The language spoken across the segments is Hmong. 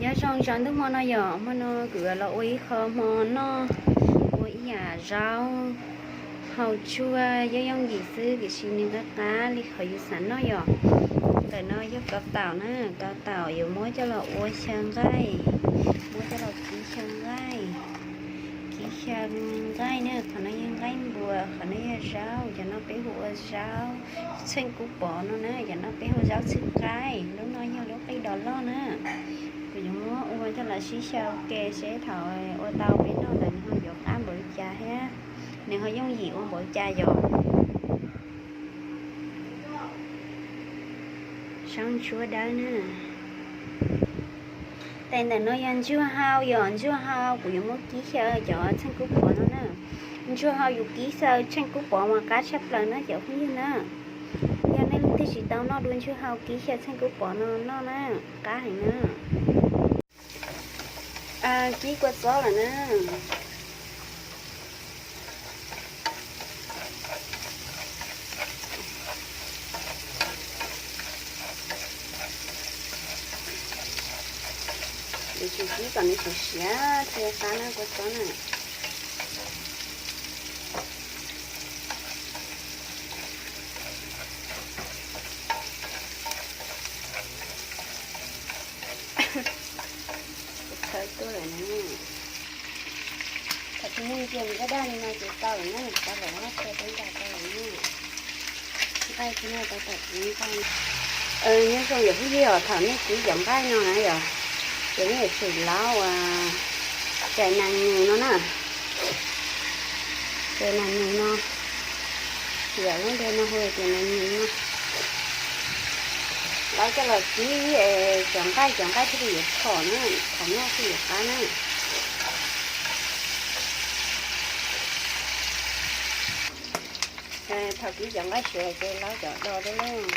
Nyob zoo tsaus ntuj hmo no yom, hmo no kuv los ua ib qho hmo noj, ua ib yam zaub hau tsuag yooj yooj yim xwb tiam sis nws qab qab li qhov yus xav noj yom. Ntawm no yog kaus taum na, kaus taum yuav muab coj los ua xyaw nqaij, muab coj los kib xyaw nqaij, kib xyaw nqaij na. Qhov no yog nqaij npua, qhov no yog zaub, cov no peb hu ua zaub txheej kub pov no na, cov no peb hu zaub txhwb qaib, lub no yog lub qij dos loj na. Kuv yuav muab ua coj los sib xyaw ua ke seb thaum ua tau peb noj ntawd nws ho yuav qab npaum li cas thiab nws ho yooj yim ua npaum li cas yom. Zaub ntsuab dawb na. Tes ntawm no yog ntsuag hau yom, ntsuag hau kuv yuav muab kib xyaw cov txheej kub pov no na. Ntsuag hau yus kib xyaw txheej kub pov mas qab tshaj plaws na cov phooj ywg na. Yog nej leej twg tsis tau noj dua ntsuag hau kib xyaw txheej kub pov no noj na, qab heev na. Kib kua txob lawm na. Yuav tsum kib kom nws siav siav thiaj qab na kua txob na. Txhawv tuaj lawm na. Thaum tus neeg cia nws daj daj li no ces tau lawm na, tau lawm na, tau lawm na. Nqaij tus no tau tau nqaij. Nyob zoo yom phooj ywg, thaum nej kib cov nqaij no na yom, ces nej yuav tsum laub ua tais nas nws no na. Tais nas nws no, yam lub npe no hu tias nas nws no. Laub coj los kib cov nqaij, cov nqaij thiaj li yuav txhom na, thaum noj thiaj yuav qab na. Thaum kib cov nqaij siav lawm ces laub cov do dua lauj.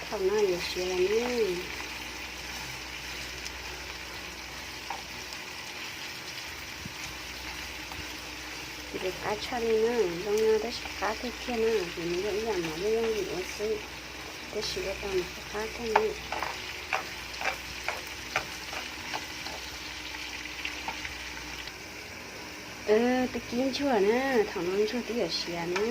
Thaum no yuav siav lawm na. Nws qab tshaj li na, zoo no tab sis qab tiag tiag na, vim nws yog ib yam mov yooj yim ua xwb, tab sis ua tau nws qab qab kawg na. Twb kib ntsuag na, thaum no ntsuag twb yuav siav na.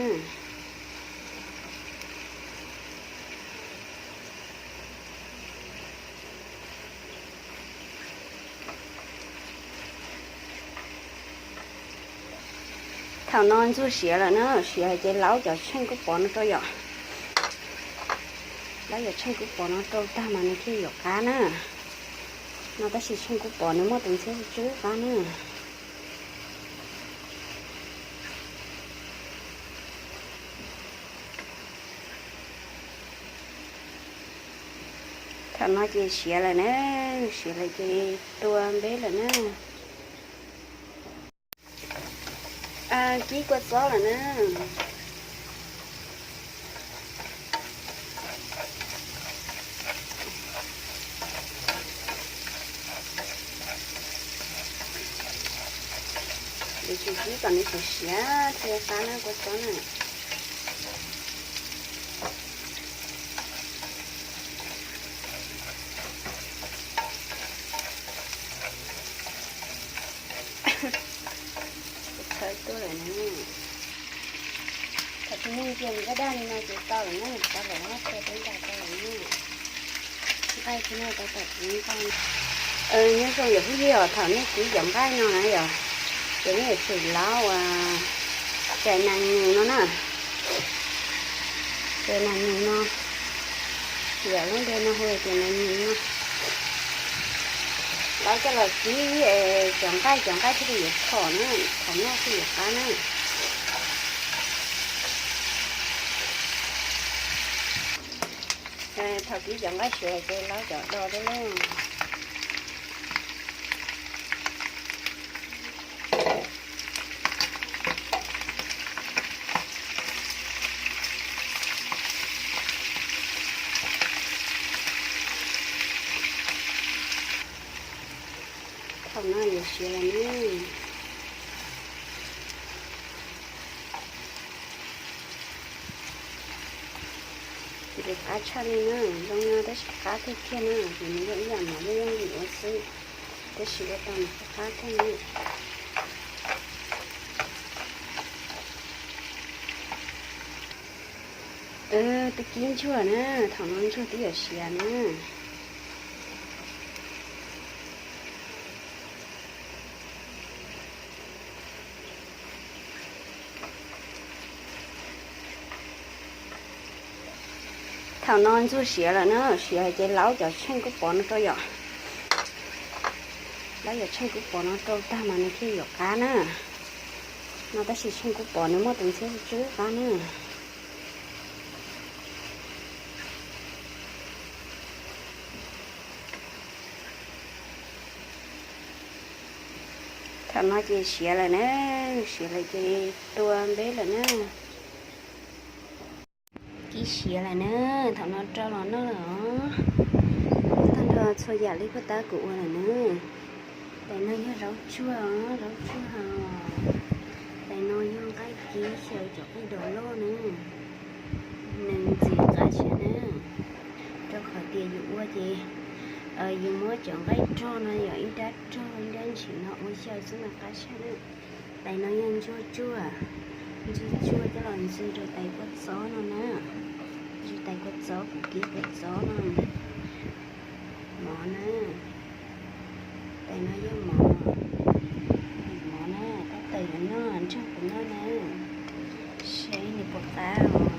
Thaum no ntsuag siav lawm na, siav lawm ces laub cov tsheej kub pov no rau yom. Laub cov tsheej kub pov no rau tag mas nws thiaj yuav qab na. No tab sis tsheej kub pov nws muaj tus ntxhiab tsw tsw qab na. Thaum no ces siav lawm na, siav lawm ces tua npeb lawm na. Kib kua txob lawm na. Yuav tsum kib kom nws siav siav thiaj qab na kua txob na. Txhawv tuaj lawm na. Thaum tus neeg cia nws daj daj li no ces tau lawm na, tau lawm na, tau lawm na. Nqaij tus no tau tau kib nqaij. Nyob zoo yom phooj ywg, thaum nej kib cov nqaij no na yom, ces nej yuav tsum laub tais nas nws no na. Tais nas nws no, yam lub npe no hu tias nas nws no. Laub coj los kib cov nqaij, cov nqaij thiaj li yuav txhom na, thaum noj thiaj yuav qab na. Thaum kib cov nqaij siav ces laub cov do dua lauj. Thaum no yuav siav lawm na. Ces qab tshaj li na, zoo no tab sis qab tiag tiag na, ces nws yog ib yam mov yooj yim ua xwb, tab sis ua tau nws qab qab thiab na. Twb kib ntsuag na, thaum no ntsuag twb yuav siav na. Thaum no ntsuag siav lawm na, siav lawm ces laub cov tsheej kub pov no rau yom. Laub cov tsheej kub pov no rau tag mas nws thiaj yuav qab na. No tab sis tsheej kub pov nws muaj tus ntxhiab tsw qab na. Thaum no ces siav lawm na, siav lawm ces tua npeb lawm na. Kib siav lawm na, thaum no rau los noj lawm os. Tag nrho txhua yam li puag ta kuv ua lawm na. Tais no yog zaub tsuag, zaub tsuag. Tais no yog nqaij kib xyaw cov nqaij daus loj na. Nws ntxim qab tshaj na. Rau qhov tias yus ua ces yus muab cov nqaij rog no yog ib rab rog ib rab ntshis no ua xyaw xwb mas qab tshaj na. Tais no yog ntsuag tsuag, ntsuag tsuag coj los ntxwg rau tais kua txob no na. Ntxwg tais kua txob, kuv kib kua txob no. Mov na. Tais no yog mov. Mov na, tab tawm yuav noj nrog kuv noj na. Seb nws puas qab os.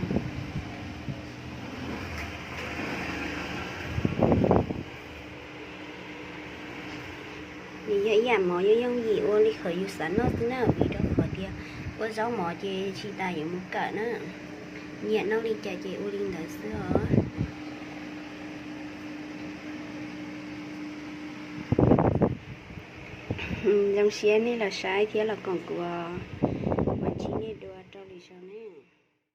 Nws yog ib yam mov yooj yooj yim ua li qhov yus xav noj xwb na, vim rau qhov tias ua zaub mov ces tsis tas yuav mus kawm na. Nyiam noj li cas ces ua li ntawd xwb os. Zoo siab nej los saib thiab los koom kuv os.